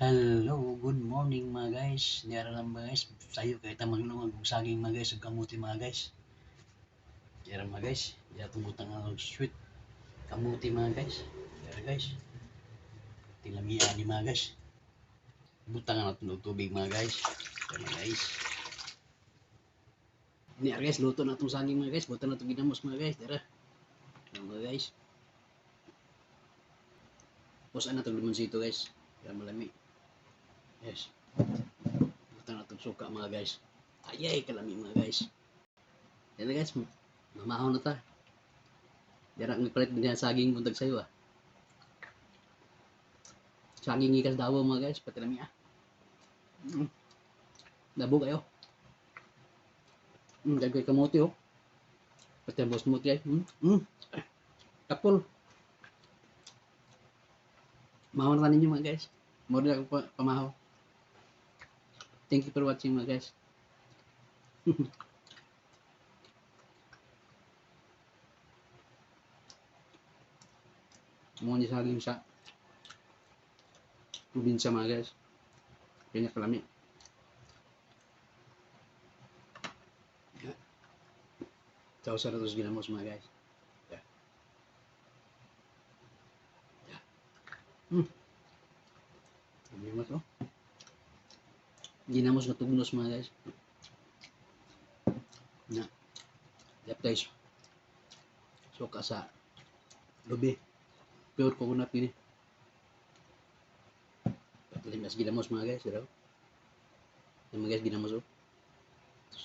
Hello, good morning mga guys. Diara lang mga guys. Sayo kay ta maglungag og saging mga guys ug kamuti mga guys. Diara mga guys, diara tong butang og sweet kamuti mga guys. Diara guys. Tilamiya ni mga guys. Butang na og tubig mga guys. Diara mga guys. Niara guys, luto na tong saging mga guys. Butang na tong ginamos mga guys. Diara. Diara mga guys. Pusan na tong limonsito guys. Diara malami. Yes. Butang na itong suka mga guys. Ayay, kalami mga guys. Yan na guys, mamahaw na ta. Dira ang palit din saging buntag sayo ah. Saging ikas dawo mga guys, pati lami ah. Labo kayo. Dagay kamote oh. Pati ang boss mo guys. Kapul. Mahaw na ninyo mga guys. More na ako pamahaw. Thank you for watching mga guys. Mo ni saging sa probinsya mga guys. Kanya kalami. Yeah. Ciao sa ratos ginamos mga guys. Yeah. Yeah. Ginamos oh. Ginamos na tugnos mga guys. Na. Yep guys. Suka sa lubi. Pure coconut gini. Patuloy mas ginamos mga guys. Pero yung mga guys ginamos oh.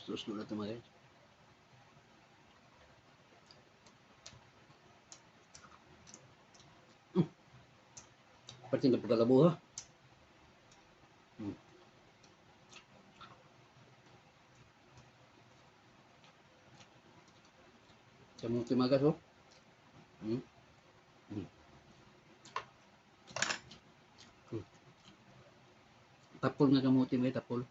Terus na ito mga guys. Pati na pagkalabo ha. Kamuti mga guys oh. Tapol nga kamuti mga tapol.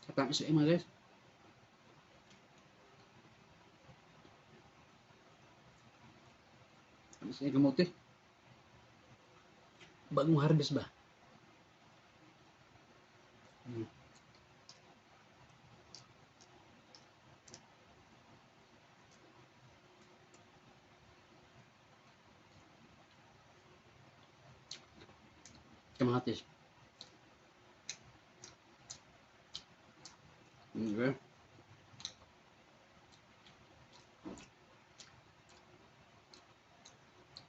Katamis siya mga guys. Tamis siya kamuti. Bagong harvest ba? Kamatis. Okay.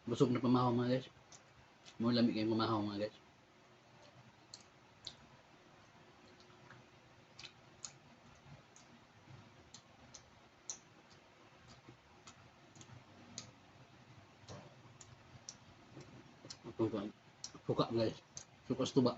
Busog na pamahaw mga guys. Mo lami kay pamahaw mga guys. Suka guys. Suka sa tuba.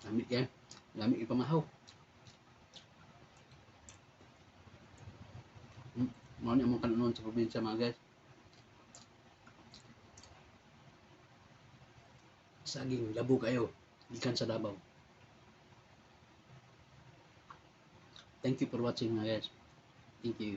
Lami kaya. Lami ipamahaw. Mao ni among kanunon sa probinsya mga guys. Saging labo kayo gikan sa Davao. Thank you for watching mga guys. Thank you.